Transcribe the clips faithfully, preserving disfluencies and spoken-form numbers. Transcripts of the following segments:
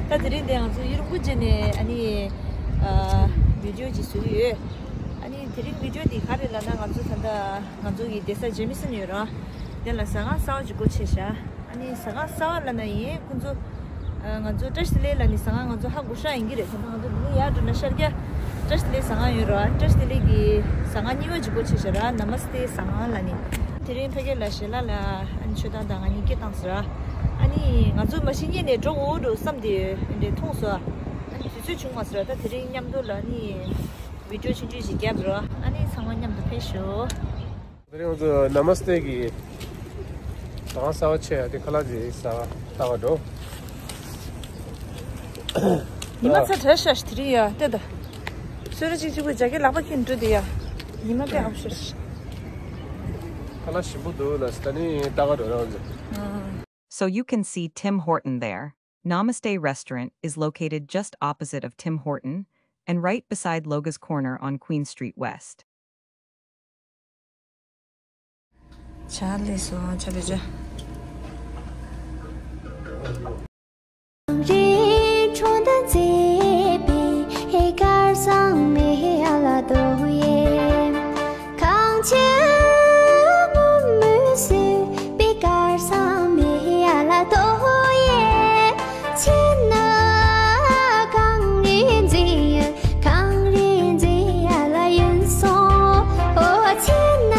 ད་དེ་རིང་འདི་ང་ཚོ་ཡུ་རོབ་ཀུ་ཅེ་ནས་ཨ་ནི་ཨ་བི་ཌི་ཡོ་ཅིག་བཟོ་གི་ཡོད། ཨ་ནི་དེ་རིང་བི་ཌི་ཡོ་འདི་ག་རེ་ལབ་ན། ང་ཚོ་ད་ལྟ་ང་ཚོ་གི་བསྡད་ས་ཇེ་མི་སན་ཡོད་ར། དེ་ལ་ཟ་ཁང་གསར་པ་ཅིག་སྒོ་ཕྱེ་ཤག་ཨ་ནི་ཟ་ཁང་གསར་པ་ལབ་ན་ཡིན། ཁོང་ཚོ་ཨ་ང་ཚོ་བཀྲ་ཤིས་བདེ་ལེགས་ལབ་ནི་ཟ་ཁང་ང་ཚོ་ཧ་གོ་ཤག་ཡིན་གྱི་རེད། ད་ལྟ་ང་ཚོ་འདི་ནས་ཡར་འགྲོ་ན་ཤར་རྒྱག་བཀྲ་ཤིས་བདེ་ལེགས་ཟ་ཁང་ཡོད་ར། བཀྲ་ཤིས་བདེ་ལེགས་ཀྱི་ཟ་ཁང་གཉིས་པ་ཅིག་སྒོ་ཕྱེ་ཤག་ར། ན་མ་སྟེ་ཟ་ཁང་ལབ་ནི། དེ་རིང་ཕ་གི་ལ་ཞལ་ལག་ལ་ཨ་ནི་མཆོད་སྟངས་དང་ང་གཉིས་སྐད་བཏང་ཟེར་ར། ཨ་ནི་ང་ཚོ་མ་གཞི་ཉིན་ནས་འགྲོ་འོ་འགྲོ་བསམ་དེ་འདྲས་མཐོང་སོང་། ཨ་ནི་དུས་ཚོད་བྱུང་མ་སོང་ར། ད་དེ་རིང་མཉམ་དུ་ལ་ཨ་ནི་བི་ཌི་ཡོ་ཆུང་ཆུང་ཞིག་བརྒྱབ་ར། ཨ་ནི་ཚང་མ་མཉམ་དུ་ཕེབས་ཤོག་དེ་རིང་ང་ཚོ་ན་མ་སྟེ་གི་ཟ་ཁང་གསར་པ་ཕྱེ་ཡ་དེ་ཁ་ལག་ཅིག་ཟ་ལྟ་བ་འགྲོ། ཉི་མ་ཚ་དྲོད་ཤག་ཤག་དེ་རིང་ཡ་ལྟོས་དང་། གསོལ་ར་གཅིག་གཅིག་པུ་རྒྱ་སྐད་ལག་པ་འཁྱེར་འགྲོ་དེ་ཡ། ཉི་མ་དཔེ་ཨབ་ཤག་ཤག་ཁ་ལག་ཞིམ་པོ་འདུག་ལ་ད་ནི་ལྟ་ག་འགྲོ་ར་ང་ཚོ། So you can see Tim Horton there. Namaste Restaurant is located just opposite of Tim Horton and right beside Loga's Corner on Queen Street West. ཇ་ལས་སོ་ཇ་བེ་ཇ། རི་ཁྲོད་མཛེས་པའི་སྐལ་བཟང་མི་ཡ་ལ་དོ་ཡེ། གངས་ཅན་མུ་མུ་བསུ་བའི་སྐལ་བཟང་མི་ཡ་ལ་དོ་ཡེ། ཆེ་ན་གངས་རི་འཛིན་ཡུལ། གངས་རི་འཛིན་ཡ་ལ་ཡིན་སོང་། ཨོ་ཆེ་ན་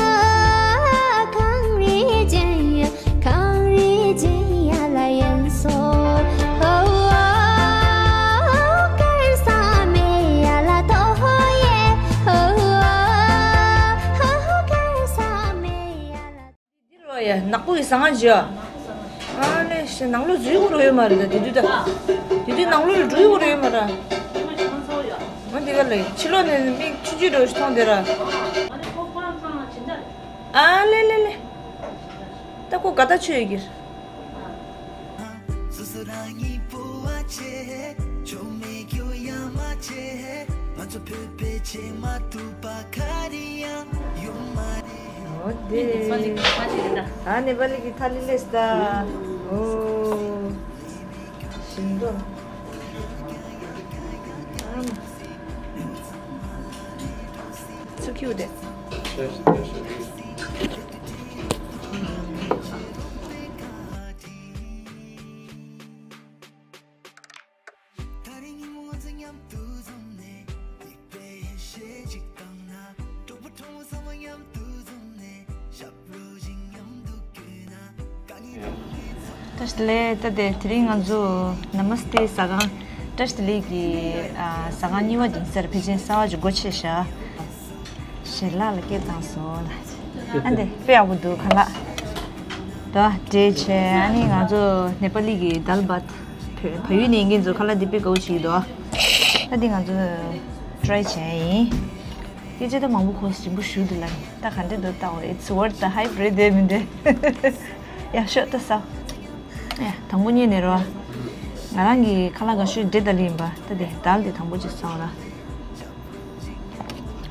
གངས་རི་འཛིན་ཡུལ། གངས་རི་འཛིན་ཡ་ལ་ཡིན་སོང་། ཨོ་སྐལ་བཟང་མེད་ཡ་ལ་དོ་ཡེ། ཨོ་སྐལ་བཟང་མེད་ཡ་ལ། འདི་རོ་ཡ་ནག་པོ་ཡི་ཟངས་ང་ཇི་ཡ། ཨ་ལེ་ཤ་ནང་ལོ་འཛུལ་དགོས་རོ་ཡོད་མ་རེད་ད་དེ་དུས་ད། དེ་དུས་ནང་ལོ་ལ་འགྲོ་ཡི་དགོས་རོ་ཡོད་མ་ར། འོ་འདི་ག་ལེ་ཕྱི་ལོགས་ནས་མིག་ཆུ་ཆུ་འགྲོ་ཞིག་མཐོང་དེ་ར། ཨ་ལེ་ལེ་ལེ། ད་ཁོ་ག་ད་ཆོས་ཡོད་ཀྱི་རེད། སོ་སོ་རང་ཉིད་སྤོབས་པ་ཆེ། ཆོ་མེད་སྐྱོ་ཡ་མ་ཆེ། ང་ཚོ་བོད་པའི་ཆེས་མ་ཐུབ་པ་ག་རེ་ཡང་ཡོད་མ་རེད། འོ་དེ། ཨ་ནེ་པ་ལི་གི་ཐ་ལི་ལེ་སི་ད། འོ། ཞིམ་པོ། ཚུར་ཁྱེར་དེ། བཀྲ་ཤིས་བདེ་ལེགས། ད་དེ་དེ་རིང་ང་ཚོ་ན་མ་སྟེ་ཟ་ཁང་། བཀྲ་ཤིས་བདེ་ལེགས་ཀྱི་ཨ་ཟ་ཁང་གཉིས་པ་དེ་ཚར་ཕལ་ཆེར་གསར་པ་ཅིག་སྒོ་ཕྱེ་ཤག་ཞལ་ལག་ལ་སྐད་བཏང་སོང་ལ། ཨ་འདི་དཔེ་ཡག་པོ་འདུག་ཁ་ལག་ད་འདྲེས་བྱས། ཨ་ནི་ང་ཚོ་ནེ་པ་ལི་གི་དཱལ་བཱད། བལ་ཡུལ་ནས་ཡིན་མཁན་ཚོ་ཁ་ལག་འདི་དཔེ་དགའ་པོ་བྱེད་ཀྱི་འདུག་ད་འདི་ང་ཚོ་ཊི་རའི་བྱས་ཡིན། སྐད་ཆ་ད་མང་པོ་གོ་ཞིམ་པོ་ཞུ་འདུག་ལ་ནི་ད་ག་འདྲ་འདུག་ལྟ་འོ། It's worth the hype རེད་དེ་མི་འདྲ། ཡ་ཤོག་ད་ཟ། ཡ་དང་པོ་ཉིད་ནས་རོ། ང་རང་གི་ཁ་ལག་དགའ་ཤོས་འདི་དཱལ་ཡིན་པ། ད་དེ་དཱལ་དེ་དང་པོ་ཅིག་ཟ་འོ་ལ།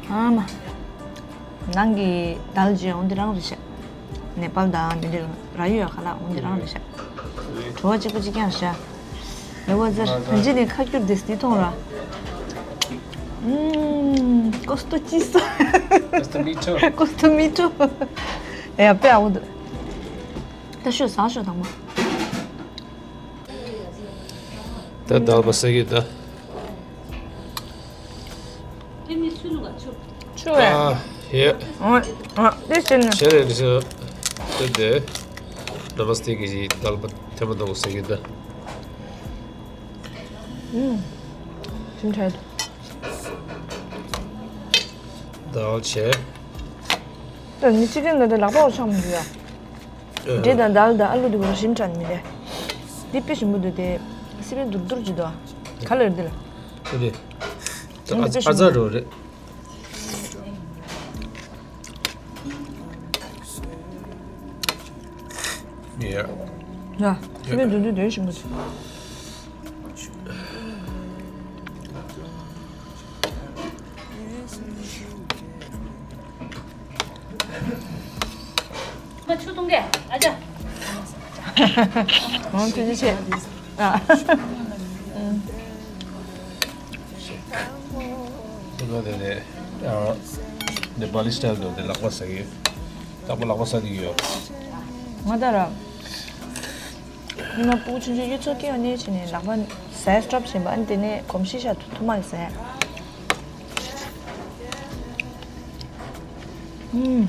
ཨ་མ། ནང་གི་དཱལ་ཇི་འོ་འདི་རང་རེད་ཤག་ནེ་པཱལ་དང་འདི་འདྲ་ར་ཡོད་ཁ་ལག་འོ་འདི་རང་རེད་ཤག་བྲོ་བ་གཅིག་པ་གཅིག་རྐྱང་ཤག་ལེ་བ་ཛར་ད་ཅི་ནས་ཁ་སྐྱུར་དེ་སྟི་ཐོང་ར། ཨུམ། ཀོ་སྟོ་ཅི་སོ། ཀོ་སྟོ་མི་ཊོ། ཀོ་སྟོ་མི་ཊོ། ཨེ་ཡ་དཔེ་ཨ་འོ་འདུག་ད་ཤོད་ཟ་ཤོད་དང་པོ། ད་དཱལ་བཱད་ཟེར་གི་ད། ཆུ་བས། ཨ་ཡེ། ཨ་ཨ་དེ་ཟེར་ནས། ཆེ་རེ་རེ་ཟེར། དེ་དེ། ན་མ་སྟེ་གི་དཱལ་བཱད་ཐེ་མ་དོག་ཟེར་གི་ད། ཨུམ། ཞིམ་ཁྲ་འདུག་དཱལ་ཆེ། ད་ནི་ཅི་ཀན་ད་དེ་ལག་པ་བར་ཆགས་མི་འདུག་ཡ། འབྲས་དང་དཱལ་དང་ཨ་ལུ་དེ་བོ་ཞིམ་དྲགས་མི་རེད། འདི་དཔེ་ཞིམ་པོ་འདུག་དེ། སི་པན་དུར་དུར་གྱི་འདུག་ཨ། ག་ལ་རེད་འདི་ལ། དེ་རེད། ཨ་ཨ་ཙ་རོ་རེད། ཡ། ཡ། སི་པན་དུར་དུར་དེ་ཞིམ་པོ་འདུག་མ་ཆུ་བཏུང་གས་ཨ་ཅག་འོང་ཐུགས་རྗེ་ཆེ། ཨ། དེ་ནས་ཨ། འདི་བ་ལི་སི་ཊལ་དུ་འདི་ལག་པ་ཟ་གི་ཡོད། ལག་པ་ལག་པ་ཟ་གི་ཡོད། ང་ད་ར། ཉི་མ་སྤུ་གུ་ཆུང་ཆུང་གཡུ་མཚོ་སྐྱེ་བ་ནས་བྱས་ནས་ལག་པ་ཟས་སི་ཊོབ་བྱས་པ། ཨ་ནི་དེ་ནས་གོམས་གཤིས་ཤར་དུས་ཐུག་མ་ཟས། ཨུམ།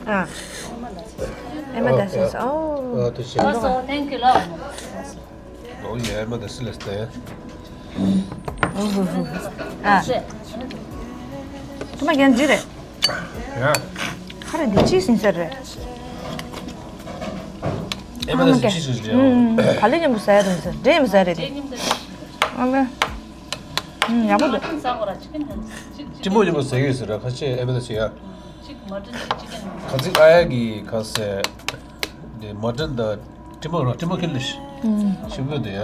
ཨ། ཨ་མ་ད་སོ་སོ། ཨོ། ཨ་དེ་བྱས། ཨོ་སོ། Thank you ལོ། ཨོ་ཡེ། ཨ་མ་ད་སི་ལེ་སྟེ། ཨོ་ཧོ་ཧོ། ཨ། ཁོ་མ་རྒན་ཇི་རེད། ཡ། ཁ་རེ་འདི་ཅི་ཟིན་ཟེར་རེད། ཨ་མ་ད་སི་ཅི་ཟིན་ཟེར། ཨུམ། ག་ལེ་མཉམ་པོ་ཟ་ཡ་རེད་ཟེར། འདྲེ་མོ་ཟ་ཡ་རེད་དེ། ཨ་མ། ཨུམ། ཡག་པོ་འདུག་ཅི་མོ་ཉི་མོ་ཟེར་གི་ཟེར་ར། ཁ་ཆེ་ཨེ་མེད་ད་ཟེར་ཡ། ག་ཚིག་ཨ་ཡ་གི་ག་ཟེར། དེ་མ་ཏྲན་ད་ཀྲི་མ་ར་ཀྲི་མ་ཁེལ་ལེ་ཤི་ཤི་བོ་དེ་ཡ།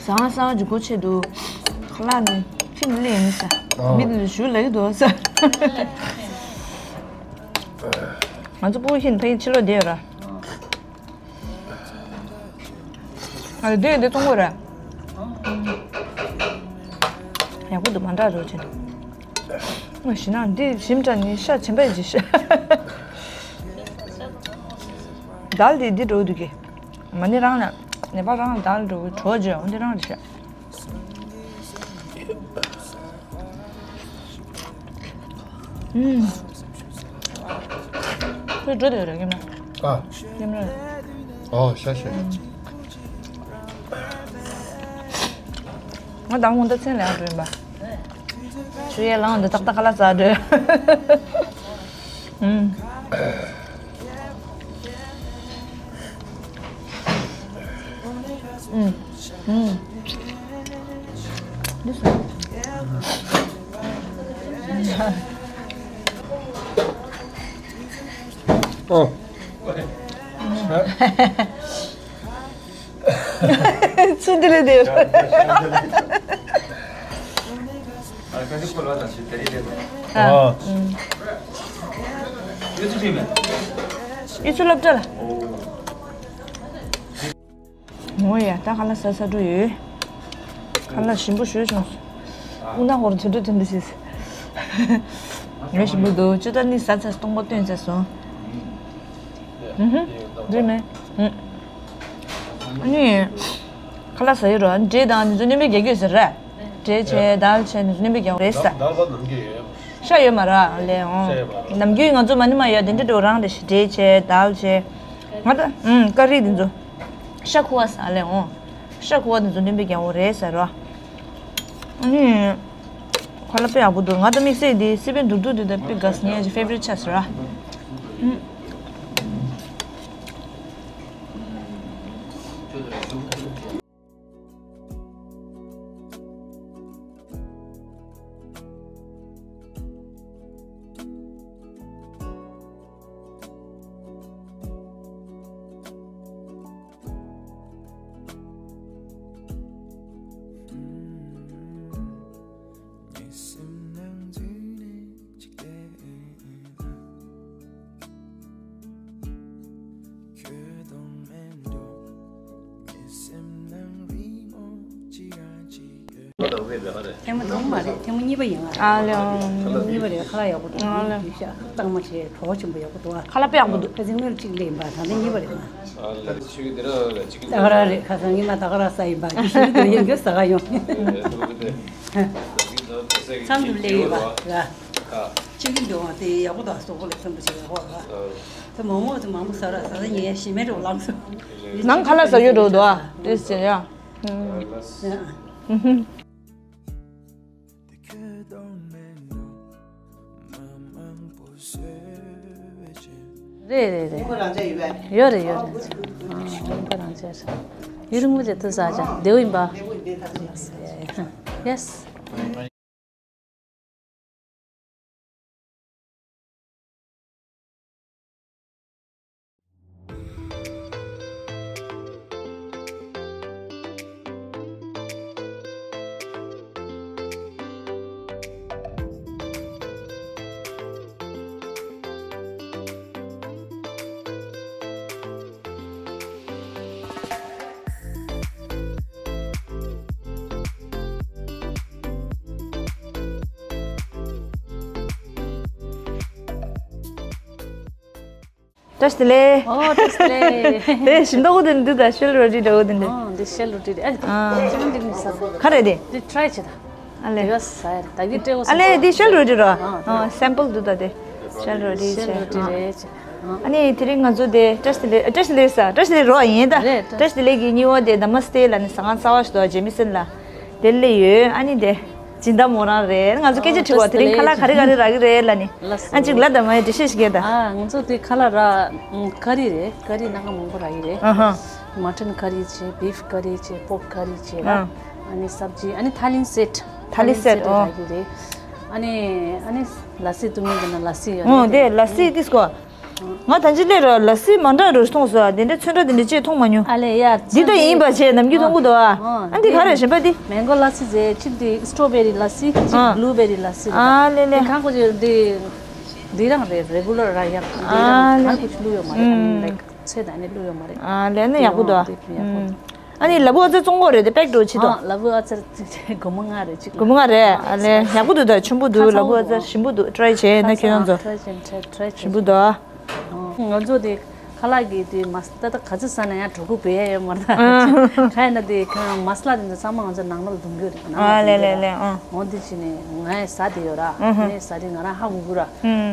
ཟ་ང་ཟ་ང་ཇུ་གོ་ཆེ་འདུག་ཁ་ལག་ནི་ཁྲིམས་ལེན་ཡིན་ས། མི་དེ་ཞུ་ལེགས་འདུག་ས། ང་ཚོ་སྤུ་གུ་ཁྱེད་ཕ་གི་ཕྱི་ལོགས་བསྡད་ཡོད་ར། ཨ་འདི་འདི་གཏོང་དགོས་རེད། ཡག་པོ་འདུག་མ་འདྲ་རོ་ཆེ། ང་ཞི་ན་འདི་ཞིམ་དྲགས་ནི་ཤ་ཆེན་པོ་ཡིན་ཅི་ཤ། དལ་འདི་འདི་འགྲོ་འདུག་གི། མ་ནི་རང་ལ་ནད་པ་རང་ལ་དལ་འགྲོ་གི་གྲོགས་བརྗོད་འོ་འདི་རང་རེད་ཤ། ཨུམ། ཁོས་འགྲོ་དེ་རེད་ཀྱི་མ། ཨ། ཉམས་རེད། ཨོ་ཤ་ཤ། ང་དང་ཁོང་ད་མཚན་ལས་འགྲོ་ཡིན་པ། ཆུ་ཡས་ལངས་འདི་ཏག་ཏག་ཁ་ལག་ཟ་འགྲོ། ཨུམ། ཨུམ། ཨུམ། འདི་སུ། ཨོ། ཚུར་འདི་ལས་འདིར། ཨ། ཨ། ཨུམ། གཡུ་མཚོ་སློབ་གྲྭ་ལ། འོ་ཡ། ད་ཁ་ལག་ཟ་ས་འགྲོ་ཡོད། ཁ་ལག་ཞིམ་པོ་ཞེ་བྱུང་། དབུ་ན་ཧོར་དུད་འགྲོ་དུད་འགྲོ་ཟེར། ངས་ཞིམ་པོ་འདུག་ཅོ་ད་ནི་ཟ་ཚར། སྟོང་པ་བཏོན་ཚར་སོང་། ཨུ་ཧུ། རེད་མེད། ཨུ། ཨ་ནི། ཁ་ལག་ཟ་ཡི་རོ། འབྲས་དང་ནི་ཚོ་སྣོན་པའི་རྒྱ་སྐྱེད་ཟེར་ར། འབྲས་བྱས་དལ་བྱས་ནི་ཚོ་སྣོན་པའི་རྒྱ་རེད་ས། ཤ་ཡོད་མ་ར་ལས་འོང་། ནམ་རྒྱུན་ང་ཚོ་མ་ནི་མ་ཡ་དེ་འདྲ་འགྲོ་རང་རེད་ཤི། འབྲས་བྱས་དལ་བྱས། ང་ད་ཨུམ་ཀ་རི་དེ་ཚོ། ཤ་ཁུ་བ་ས་ལས་འོང་། ཤ་ཁུ་བ་དེ་ཚོ་སྣོན་པའི་རྒྱ་རེད་ས་རོ། ཨ་ནི། ཁ་ལག་དཔེ་ཡག་པོ་འདུག་ང་ད་དམིགས་བསལ་དེ་སི་པན་དུར་དུར་དེ་ད་དཔེ་དགའ་ས། ངའི་ཕེ་ཝ་རི་ཊི་ཆགས་སོང་ར། ཨུམ། ཐེངས་མ་དང་པོ་མ་རེད། ཐེངས་མ་གཉིས་པ་ཡིན་ང་། ཨ་ལེ། ཐེངས་མ་གཉིས་པ་རེད། ཁ་ལག་ཡག་པོ་འདུག་ཨ་ལེ། རྒྱུས་ཤ་གཙང་མ་བྱས། གྲོགས་ཆེན་པོ་ཡག་པོ་འདུག་ཨ། ཁ་ལག་དཔེ་ཡག་པོ་འདུག་ཁ་སང་སྔོན་གཅིག་སླེབས་ཡིན་པ། ད་ལན་གཉིས་པ་རེད་ང་། ཨ་ལེ། ཆུ་འདི་ར་ལ་ཅིག་ད་ག་རང་རེད། ཁ་སང་ཉི་མ་ད་ག་རང་ཟ་ཡིན་པ། ཅི་ཞིག་འདུག་ཡིན་གྱི་ཟ་ག་ཡོང་། མཚམས་དུ་སླེབས་ཡོད་པ་ར། ཅི་གི་འདུག་དེ་ཡག་པོ་དང་སོག་པོ་ལ་ཕན་པོ་ཞིག་ཡོད་པ། ད་མོག་མོག་དེ་མང་པོ་ཟ་ར་ཟ་ས་ཉེ་ཞི་མེད་རོ་ལངས་སོང་། ནང་ཁ་ལག་ཟ་ཡོད་འགྲོ་འདུག་ཨ། ཏེས་ཅེ་ཡ། རེད་རེད་རེད། ཡོད་རེད་ཡོད་རེད། ཨ། ཡུན་པ་རང་ཅེས། ཡུན་རིང་པོ་ཅིག་ཏུ་ཟ་ཅང་བདེ་པོ་ཡིན་པ། ཡེས། བཀྲ་ཤིས་བདེ་ལེགས། ཨོ་བཀྲ་ཤིས་བདེ་ལེགས། དེ་ཞིམ་མདོག་གོ་དེ་འདི་ད་ཤེལ་རོ་ཊི་འདྲ་བོ་དེ་འདི། ཨོ་འདི་ཤེལ་རོ་ཊི་རེད། ཨ་ལེ། ཨ། ཅང་འདི་མི་ཟ། ག་རེ་དེ། འདི་ཊི་རའི་བྱེད་ད། ཨ་ལེ། དེ་ཟ་ཡ་རེད། ད་གི་སྤྲད་གོ་ས། ཨ་ལེ་འདི་ཤེལ་རོ་ཊི་རོ། ཨ་ཨ་སེམ་པལ་འདི་ད་དེ། ཤེལ་རོ་ཊི་ཤེལ་རོ་ཊི་བྱེད། རེད། ཨ་ནི་དེ་རིང་ང་ཚོ་དེ་བཀྲ་ཤིས་བདེ་ལེགས། བཀྲ་ཤིས་བདེ་ལེགས་ཟ། བཀྲ་ཤིས་བདེ་ལེགས་རོ་ཡིན་ད། རེད། བཀྲ་ཤིས་བདེ་ལེགས་ཀྱི་སྨྱུ་བ་དེ་ན་མ་སྟེ་ལ་ནི་ཟ་ཁང་གསར་པ་ཞིག་འདུག་ཇེ་མི་སན་ལ། དེ་ལས་ཡོད། ཨ་ནི་དེ་སྦྱིན་བདག་མོ་རང་རེད། ང་ཚོ་སྐད་ཆ་དྲི་བ་དེ་རིང་ཁ་ལག་ག་རེ་ག་རེ་རག་གི་རེད་ལ་ནི། ཨ་ཅིག་ལ་ད་མ་ཡི་འདྲི་ཤེས་ཤིག་གེ་ད། ཨ་ང་ཚོ་དེ་ཁ་ལག་ར་ཀ་རི་རེད། ཀ་རི་སྣ་ཁ་མང་པོ་རག་གི་རེད། ཨ་ཧ། མ་ཊན་ཀ་རི་བྱས། བིཕ་ཀ་རི་བྱས། པོག་ཀ་རི་བྱས་ར། ཨ་ནི་སབ་ཇི། ཨ་ནི་ཐ་ལིན་སེ་ཊི། ཐ་ལིན་སེ་ཊི། ཨོ། རག་གི་རེད། ཨ་ནི་ཨ་ནི་ལ་སི་འཐུང་མཁན་གྱི་ན་ལ་སི་ཡོད་རེད། ཨོ་དེ་ལ་སི་ཏིས་གོ། ང་ད་ཅི་སླེབས་ར་ལ་སི་མ་འདྲ་རུ་མཐོང་སོང་། དེ་འདྲ་ཚོན་ཁྲ་དེ་འདྲ་ཅིག་མཐོང་མ་མྱོང་། ཨ་ལེ་ཡ། འདི་ད་ཡིན་པ་བྱས་ནམ་རྒྱུན་མཐོང་གི་འདུག་ཨ། ཨ་འདི་ག་རེ་གཞན་པ་འདི། མེང་གོ་ལ་སི་ཟེར། གཅིག་འདི་སི་ཊོ་བེ་རི་ལ་སི། གཅིག་ཨ། བྷི་ལུ་བེ་རི་ལ་སི་རེད། ཨ་ལེ་ལེ། དེ་གང་གོ་ཅིག་འདི་འདི་རང་རེད། རེ་གུ་ལར་ར་ཡ། འདི་ཨ་རང་ལེ་ག་ལེ། རེ་གུ་ཅིག་བླུགས་ཡོད་མ་རེད། ཨ་ནི་ལེགས། ཚོད་ད་ནི་བླུགས་ཡོད་མ་རེད། ཨ་ལེ་ནི་ཡག་པོ་འདུག་ཨ། ཡག་པོ་འདུག་ཨ་ནི་ལ་ཕུག་ཨ་ཙར་བཙོང་གོ་རེད་དེ་པེག་འགྲོ་ཆེད་དུ། ཨ་ལ་ཕུག་ཨ་ཙར་སྒོར་མོ་ལྔ་རེད་གཅིག་སྒོར་མོ་ལྔ་རེད། ཨ་ལེ་ཡག་པོ་འདུག་ད་ཆེན་པོ་འདུག་ལ་ཕུག་ཨ་ཙར་ཞིམ་པོ་འདུག་ཊི་རའི་བྱས་ན་ཁྱོད་རང་ཚོ། ཊི་རའི་བྱས། ཊི་རའི་བྱས། ཞིམ་པོ་འདུག་ཨ། ང་ཚོ་དེ་ཁ་ལག་གི་དེ་མ་ད་ད་ག་ཚོད་ཟ་ན་ཡང་གྲོད་ཁོག་བུད་ཡ་ཡོད་མ་རེད་ད། ཨ། ག་ཡིན་ན་དེ་ག་མ་ས་ལ་དེ་ཚོ་ཚང་མ་ང་ཚོ་ནང་ལ་ལ་ལྡུམ་རྒྱུ་རེད། ནང་ལ་ཨ་ལེ་ལེ་ལེ། ཨ། འོ་འདི་བྱས་ནས་ང་ཡང་ཟ་དེ་ཡོད་ར། ཨ་ཧ། ངས་ཟ་དེ་ང་རང་ཧ་གོ་གི་ར། ཨ།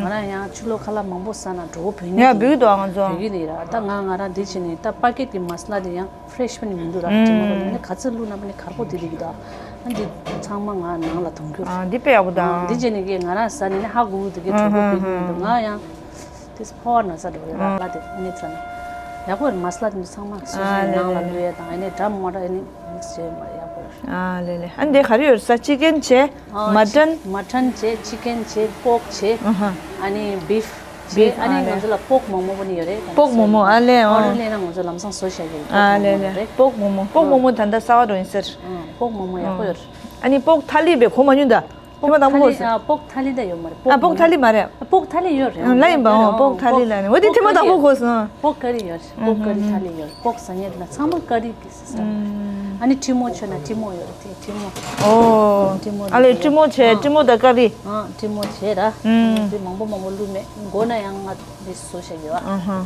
ང་རང་ཡང་ཕྱི་ལོགས་ཁ་ལག་མང་པོ་ཟ་ན་གྲོད་ཁོག་བུད་ནས་ཡ་བུད་འདུག་ང་ཚོ་བུད་ཀྱི་རེད་ར། ད་ང་ང་རང་འདི་བྱས་ནས་ད་པ་ཀེ་ཊི་གི་མ་ས་ལ་དེ་ཡང་ཕ་རེ་ཤི་པ་ནི་མི་འདུག་ར། ཨ། དེ་མ་གོ་ནས་ག་ཚོད་བླུགས་ན་པ་ནི་གར་པོ་དེ་རིགས་ད། ཨ་འདི་ཚང་མ་ང་ནང་ལ་ལྡུམ་རྒྱུ་ར། ཨ་འདི་དཔེ་ཡག་པོ་འདུག་ཨ་འདི་བྱས་ནས་ཀྱི་ང་རང་ཟ་ནས་ནི་ཧ་གོ་གི་འདུག་གི་གྲོད་ཁོག་བུད་ཀྱི་མི་འདུག་ང་ཡང་དེ་ཕོ་བ་ན་ས་འགྲོ་རེད་ར། ལ་དེ་ནི་ཚ་ན་ཡག་པོ་རེད། མ་ས་ལ་དེ་ཚང་མ་སོ་སོའི་ནང་ལ་བླུགས་ཡ་དང་ཨ་ནི་འདྲ་མ་འདྲ་ཨ་ནི་མིག་སི་ཡོད་མ་རེད། ཡག་པོ་རེད། ཨ་ལེ་ལེ། ཨ་འདི་ག་རེ་ཡོད་ས། ཅི་ཀན་བྱས། མ་ཊན། མ་ཊན་བྱས། ཅི་ཀན་བྱས། པོག་བྱས། ཨ་ཧ། ཨ་ནི་བིཕ་བྱས། བིཕ། ཨ་ནི་ཨ་ལེ། ང་ཚོ་ལ་པོག་མོག་མོག་པོ་ནི་ཡོད་རེད། པོག་མོག་མོག་ཨ་ལེ། ཨོ། ཨོ་ཌར་ལེན་ན་ང་ཚོ་ལམ་སང་བཟོ་བྱ་གི་རེད། ཨ་ལེ་ལེ། པོག་མོག་མོག་པོག་མོག་མོག་ད་ལྟ་གསར་པ་འགྲོ་ཡིན་ཟེར། ཨ། པོག་མོག་མོག་ཡག་པོ་ཡོད་རེད། ཨ་ནི་པོག་ཐ་ལི་བས་གོ་མ་མྱོང་ད། ཐེངས་མ་དང་པོ་གོ་སོང་། ཐ་ལི། ཨ། པོག་ཐ་ལི་ད་ཡོད་མ་རེད། པོག་ཨ། པོག་ཐ་ལི་མ་རེད། ཨ། པོག་ཐ་ལི་ཡོད་རེད། ཨ། ལ་ཡིན་པ། ཨོ། པོག་ཐ་ལི་ལ་ནི་འོ་དེ་ཐེངས་མ་དང་པོ་གོ་སོང་། པོག་ཀ་རི་ཡོད་རེད། པོག་ཀ་རི། ཨ་ཧ་ཧ། ཐ་ལི་ཡོད་རེད། པོག་ཟ་མཁན་དེ་ལ་ཚང་མ་ཀ་རི་གི་སི་སི་ཊམ། ཨ་ནི་ཀྲི་མོ་མཆོད་ན་ཀྲི་མོ་ཡོད་རེད་དེ་ཀྲི་མོ། ཨོ། ཀྲི་མོ་ཨ་ལེ་ཀྲི་མོ་བྱས། ཨ། ཀྲི་མོ་དང་ཀ་རི། ཨ། ཀྲི་མོ་བྱས་ར། ཨ། དེ་མང་པོ་མང་པོ་བླུགས་མེད། མགོ་ན་ཡང་ང་དེ་བཟོ་བྱ་ཡོད། ཨ་ཧ།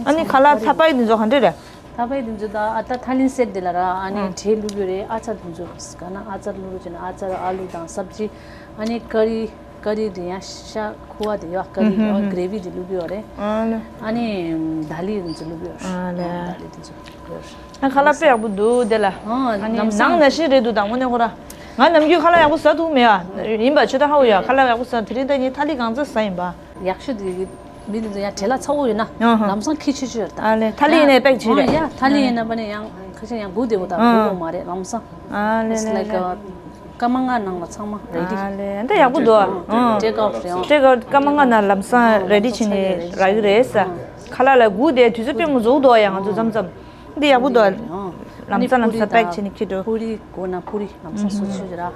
ཨ་ནི་ཁ་ལག་ཚ་པའི་དེ་ཚོ་ག་འདྲ་རེད། ཐ་པའི་དེ་ཚོ་ད་ཨ་ད་ཐ་ལིན་སེ་ཊི་དེ་ལ་ར། ཨ་ནི་ཨ། ཁྲེ་བླུགས་ཡོད་རེད། ཨ་ཚ་དེ་ཚོ་ག་ན་ཨ་ཚ་བླུགས་རོགས་བྱས་ན་ཨ་ཚ་ཨ་ལུ་དང་སབ་ཇི། ཨ་ནི་ཀ་རི། ཀ་རི་དེ་ཡང་ཤ་ཁུ་བ་དེ་ཡོད། ཀ་རི། ཨ་ཧུ་ཧུ། གྷི་རེ་ཝི་དེ་བླུགས་ཡོད་རེད། ཨ་ལེ། ཨ་ནི་དཱ་ལི་དེ་ཚོ་བླུགས་ཡོད་རེད། ཨ་ལེ། དཱ་ལི་དེ་ཚོ་བླུགས་ཡོད་རེད། ཨ་ཁ་ལག་དཔེ་ཡག་པོ་འདུག་དེ་ལ། ཨ་ནི་ལམ་སང་ནང་ན་ཤི་རེད་འདུག་དང་དངོས་གནས་ཁོ་ར། ང་ནམ་རྒྱུན་ཁ་ལག་ཡག་པོ་ཟ་ཐུབ་མེད་ཨ། ཡིན་པ་ཆོད་ད་ཧ་གོ་ཡ། ཁ་ལག་ཡག་པོ་ཟ། དེ་རིང་ད་ངས་ཐ་ལི་གང་ཚ་ཟ་ཡིན་པ། ཡག་ཤོས་དེ། མི་དེ་ཚོ་ཡང་བྲེལ་བ་ཚ་པོ་ཡོད་ན། ཨ་ཧ། ལམ་སང་ཁྱི་ཆེ་ཆེ་ཡོད་ད། ཨ་ལེ། ཐ་ལི་ཡིན་ནའི་པེག་བྱས་རེད། ཡ། ཐ་ལི་ཡིན་ན་པ་ནི་ཡང་ཁ་ཤས་ཡང་སྒུག་བདེ་པོ་ད། ཨ། སྒུག་དགོས་མ་རེད་ལམ་སང་། ཨ་ལེ་ལེ་ལེ། སྐར་མ་ལྔ་ནང་ལ་ཚང་མ་རེ་ཌི། ཨ་ལེ། འདི་ཡག་པོ་འདུག་ཨ། ཨ། ཊེག་ཨའུཊ་རེད། ཨ། ཊེག་ཨའུཊ་སྐར་མ་ལྔ་ནང་ལམ་སང་རེ་ཌི་བྱས་ནས་རག་གི་རེད་ཟེར། ཨ། ཁ་ལག་ལ་སྒུག་བསྡད་དུས་ཚོད་དཔེ་མི་རྫོགས་འདུག་ཨ། ཡ་ང་ཚོ་མཚམས་མཚམས། འདི་ཡག་པོ་འདུག་ཨ། ལམ་སང་ལམ་སང་པེག་བྱས་ནས་འཁྱེར་འགྲོ། པུ་རི་དགོས་ན་པུ་རི་ལམ་སང་བཟོ་བྱེད་ར།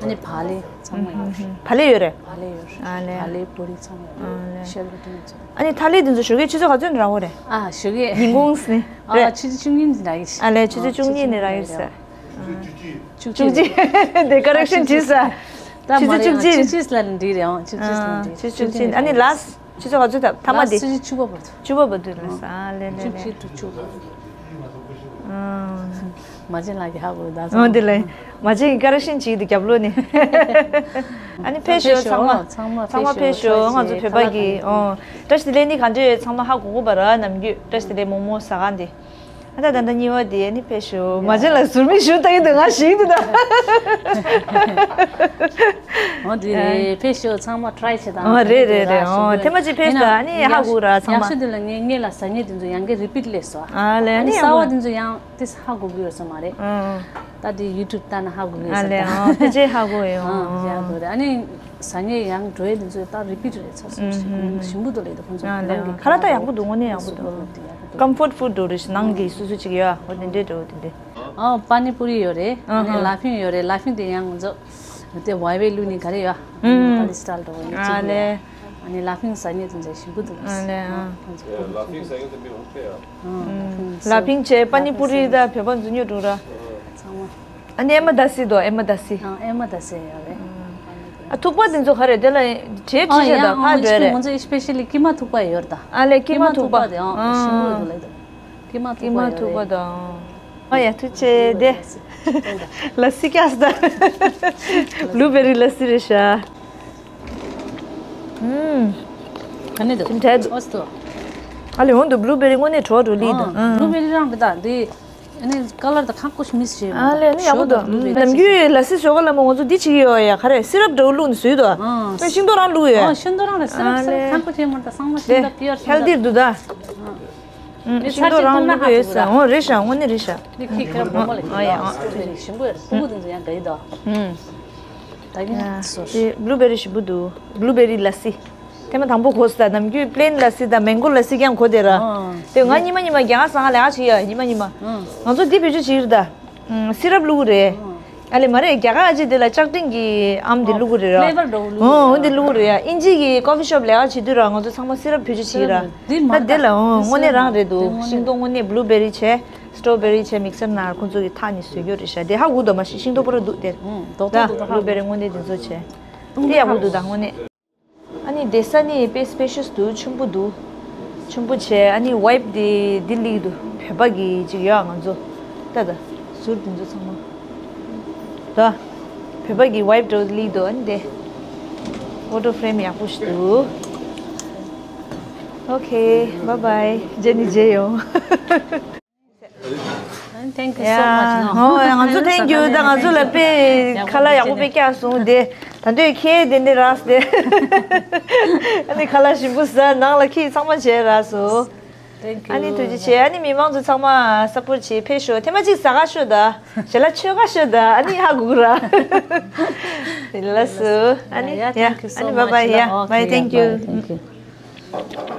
ཨ་ནི་བག་ལེབ་ཚང་མ་ཡོད་རེད། བག་ལེབ་ཡོད་རེད། བག་ལེབ་ཡོད་རེད། ཨ་ལེ། བག་ལེབ་པུ་རི་ཚང་མ་ཡོད་རེད། ཨ་ལེ། ཤེལ་རོ་ཊི་ཚང་མ། ཨ་ནི་ཐ་ལི་དེ་ཚོ་ཞོགས་ཀས་ཆུ་ཚོད་ག་ཚོད་ནས་རག་གི་རེད། ཨ། ཞོགས་ཀས། ཉིན་གུང་ནས་ཨ་རེད། ཆུ་ཚོད་བཅུ་གཉིས་ནས་རག་གི་རེད། ཨ་ལེ། ཆུ་ཚོད་བཅུ་གཉིས་ནས་རག་གི་རེད། བཅུ་གཅིག། བཅུ་གཅིག་དེ་ཀོ་རེག་ཤན་བྲིས་ས། ད་མ་ཆུ་ཚོད་རེད། བཅུ་གཅིག་བཅུ་གཅིག་ལ་འགྲིག་རེད། ཨང་། བཅུ་གཅིག་ལ་འགྲིག་ཨ། ཆུ་ཚོད་བཅུ་གཅིག། ཨ་ནི་ལ་སི་ཊི་ཆུ་ཚོད་ག་ཚོད་ད་ཐ་མ་དེ། ལ་སི་ཊི་ཆུ་ཚོད་བཅུ་པ་བར་དུ། བཅུ་པ་བར་དུ་ལ་སི། ཨ་ལེ་ལེ་ལེ། བཅུ་གཅིག་ཏུ་བཅུ་པ། ཨ། མ་བྱན་ལགས་ཀྱིས་ཧ་གོ་ད། ཨོ་དེ་ལ། མ་བྱན་གྱིས་ཀོ་རེག་ཤན་བྱེད་ཀྱི་འདུག་རྒྱབ་ལོགས་ནས། ཨ་ནི་ཕེབས་ཤོག་ཚང་མ། ཚང་མ་ཕེབས་ཤོག་ཚང་མ་ཕེབས་ཤོག་ང་ཚོ་བོད་པ་གི། ཨོ། བཀྲ་ཤིས་བདེ་ལེགས་ནི་ག་འདྲས་ཚང་མ་ཧ་གོ་གོ་བ་ར། ནམ་རྒྱུན་བཀྲ་ཤིས་བདེ་ལེགས་མོག་མོག་ཟ་ག་འདི། ཨ་ད་ད་ད་གཉིས་པ་དེ་ནི་ཕེབས་ཤོག་མ་བྱན་ལགས་ཟུར་མིག་ཞུ་ལྟ་གི་འདུག་ང་ཞིག་འདུག་ད། འོ་དེ་རེད། ཕེབས་ཤོག་ཚང་མ་ཊི་རའི་བྱེད་དང་། ཨ་རེད་རེད་རེད། ཨོ་ཐེངས་མ་གཅིག་ཕེབས་ད་ཨ་ནི་ཧ་གོ་ར་ཚང་མ། ཡག་ཤོས་དེ་ལ་ངས་ངས་ལ་ཟ་མཁན་དེ་ཚོ་ཡང་གི་རི་པིཊ་སླེབས་སོང་། ཨ་ལེ། ཨ་ནི་གསར་པ་དེ་ཚོ་ཡང་དེ་ཧ་གོ་གི་ཡོད་ས་མ་རེད། ཨ། ད་དེ་ཡུ་ཊུབ་ལྟ་ན་ཧ་གོ་གི་ཡོད་ས། ཨ་ལེ། ཨོ་ཕལ་ཆེར་ཧ་གོ་ཡོད། ཨ་ཡག་པོ་རེད། ཨ་ནི་ཟ་མཁན་ཡང་འགྲོ་ཡས་དེ་ཚོ་ད་རི་པིཊ་རེད། ཚ་སུ་ཞིག་ཞིམ་པོ་འདུག་ལེ། ད་ཁོང་ཚོ་ཨ་ལེ། ཁ་ལག་ད་ཡག་པོ་འདུག་དངོས་གནས་ཡག་པོ་འདུག་ཀམ་ཕོརཊ་ཕུཌ་འགྲོ་རེད་ཤག་ནང་གི་སོ་སོ་ཅིག་ཡོད། འོ་དེ་འདྲས་འགྲོ་དེ་འདྲས། ཨ། པ་ནི་པུ་རི་ཡོད་རེད། ཨ་ནི། ཨ་ཧ། ལ་ཕིང་ཡོད་རེད། ལ་ཕིང་དེ་ཡང་ང་ཚོ་དེ་ཝའི་ཝའི་བླུགས་ནི་ག་རེ་ཡོད། ཨུམ། ཨ་ནི་སི་ཊལ་འདྲ་བོ་ཡོད་ཅིག་ཨ་ལེ། ཡོད། ཨ་ནི་ལ་ཕིང་ཟ་མཁན་དེ་ཚོ་ཞིམ་པོ་འདུག་ཨ་ལེ། ཨ། ཁོང་ཚོ་པུ་རི་ལ་ཕིང་ཟ་མཁན་དེ་མི་འོང་ཕེ་ཡ། ཨ། ལ་ཕིང་བྱས་པ་ནི་པུ་རི་ད་བོད་པ་ཚོ་ཉོ་འགྲོ་ར། ཚང་མ། ཨ་ནི་ཨེ་མ་དཱ་སི་དོ། ཨེ་མ་དཱ་སི། ཨ། ཨེ་མ་དཱ་སི་ཡོད་རེད། ཨ། ཨ། ཐུག་པ་དེ་ཚོ་ག་རེ། དེ་ལ་འབྲས་ཨ་བྲིས་བྱས་ཡ་དང་ཨ་ཕར་འགྲོ་རེད། ང་ཚོ་ཨི་སི་པེ་ཤལ་ལི་ཀི་མ་ཐུག་པ་ཡོད་རེད་ད། ཨ་ལས་ཀི་མ་ཐུག་པ། ཀི་མ་ཐུག་པ་དེ་ཨང་ཨ། ཞིམ་པོ་འདུག་ལབ་འདུག་ཀི་མ་ཐུག་པ་ཀི་མ་ཡོད་ཐུག་པ་རེད། དང་། ཨ་ཡ་ཐུགས་རྗེ་ཆེ་དེ། ལ་སི་ཀྱག་ས་ད། བླུ་བེ་རི་ལ་སི་རེད་ཤག་ཨུམ། ག་ནས་འདུག་ཅིམ་ཐལ་འདུག་ཨོ་སི་ཏོ། ཨ་ལས་འོང་འདུག་བླུ་བེ་རི་དངོས་གནས་བྲོ་བ་འགྲོ་ལི་འདུག་ཨ། བླུ་བེ་རི་རང་རེད་ད་འདི། ཨ་ནི་ཀ་ལར་དང་ཁ་སྐོམ་མིས་བྱས་མ། ཨ་ལས་ནི་ཡག་པོ་འདུག་ཨུམ། ནམ་རྒྱུན་ལ་སི་ཞོགས་ཀ་ལ་མོ་ང་ཚོ་འདི་བྱེད་ཀྱི་ཡོད་ཡ། ག་རེ། སི་རབ་འདྲ་བོ་བླུགས་ནས་བཟོས་འདུག་ཨ། ཤིང་ཏོག་རང་བླུགས་ཡོད། ཨ་ཤིང་ཏོག་རང་ལ་སི་རབ་སི་རབ་ཨ་ལས། ཁ་སྐོམ་བྱས་མ་ད་སང་མ་ཤིང་ཏོག་པིའར་ཤིང་ཧེལ་ཏི་ཏོག་འདུག་ད། ཨ། ཨུམ། ཤིང་ཏོག་རང་བླུགས་ཡོད་ས། འོ་རེད་ཤག་དངོས་གནས་རེད་ཤག་འདི་ཁྱི་ཁེར་མོ་མོ་ལ་ཨ་ཡ། ཨ། སི་ཏོ་བེ་རི་ཞིམ་པོ་ཡོད་རེད། སྤུ་གུ་དེ་ཚོ་ཡང་དགའ་ཡི་དོ། ཨུམ། ད་གིན་ཡ། སོ་དེ་བླུ་བེ་རི་ཞིམ་པོ་འདུག་བླུ་བེ་རི་ལ་སི། ཐེངས་མ་དང་པོ་གོ་ས། ནམ་རྒྱུན་པི་ལེན་ལ་སི་དང་མེང་གོ་ལ་སི་རྐྱང་གོ་དེ་ར། ཨ། དེ་ང་ཉི་མ་ཉི་མ་རྒྱ་གར་ཟ་ཁང་ལས་ཀ་བྱེད་ཡ། ཉི་མ་ཉི་མ། ཨ། ང་ཚོ་འདི་བེད་སྤྱོད་བྱེད་ཀྱི་རེད་ད། ཨུམ། སི་རབ་བླུགས་རེད། ཨ་ལས་མ་རེད། རྒྱ་གར་ཨ་ཅེ་དེ་ལ་ལྕགས་ཀྲིན་གྱི་ཨམ་དེ་བླུགས་རེད་ར། ཨོ་འོ་འདི་བླུགས་རེད་ཡ། ཨིན་ཇི་གི་ཀོ་ཕི་ཤོབ་ལས་ཀ་བྱེད་དུས་ར་ང་ཚོ་ཚང་མ་སི་རབ་བེད་སྤྱོད་བྱེད་ར། འདི་མ་ད་དེ་ལ་ཨོ་དངོས་གནས་རང་རེད་འདུག་ཤིང་ཏོག་དངོས་གནས་བླུ་བེ་རི་བྱས། སི་ཏོ་བེ་རི་བྱས། མིག་སར་ནང་ཁོང་ཚོ་གི་ཐག་ནི་བཟོས་རྒྱུ་རེད་ཤག་དེ་ཧ་གོ་འདུག་མ་གཞི་ཤིང་ཏོག་པོ་ར་འདུག་དེ། ཨུམ། རྡོག་ད་རྡོག་རྡོག་བླུ་བེ་རི་དངོས་གནས་དེ་ཚོ་བྱས། དེ་ཡག་པོ་འདུག་ད་དངོས་གནས། ཨ་ནི་དེ་ས་ནི་དཔེ་སི་པེ་ཤལ་འདུག་ཆེན་པོ་འདུག་ཆེན་པོ་བྱས། ཨ་ནི་ཝའིབ་དེ་འདི་ལིག་འདུག་བོད་པ་གི་ཅིག་ཡོད་ང་ཚོ། ལྟ་ད། ཟུར་དེ་ཚོ་ཚང་མ། ད། བོད་པ་གི་ཝའིབ་འདྲ་བོ་ལིག་འདུག་ཨ་ནི་དེ། ཕོ་ཊོ་ཕེ་རེམ་ཡག་པོ་ཞིག་འདུག་ཨོ་ཁེ། བཱའི་བཱའི། རྗེས་ནི་མཇལ་ཡོང་། Thank you so much. ཡ། ནོ། ཧོ། ང་ཚོ་ཐེང་ཀྱུ། ད་ང་ཚོ་ལ་དཔེ་ཁ་ལག་ཡག་པོ་དཔེ་བཀྱགས་སོང་དེ། ད་དུང་ཁྱེད་དེ་འདྲ་རག་སྟེ། ཨ་ནི་ཁ་ལག་ཞིམ་པོ་ཟ། ནང་ལ་ཁྱེད་ཚང་མ་བྱས་རག་སོང་། Thank you. ཨ་ནི་ཐུགས་རྗེ་ཆེ། ཨ་ནི་མི་མང་ཚོ་ཚང་མ་སཔོར་ཊི་བྱེད་ཕེབས་ཤོག་ཐེངས་མ་གཅིག་ཟ་ག་ཤོག་ད། ཞལ་ལག་མཆོད་ག་ཤོག་ད། ཨ་ནི་ཧ་གོ་གི་ར། ལགས་སོ། ཨ་ནི་ཡ། ཡ། Thank you so much. ཨ་ནི་བཱའི་བཱའི། ཡ། Okay, bye. Thank you. Bye. Thank you.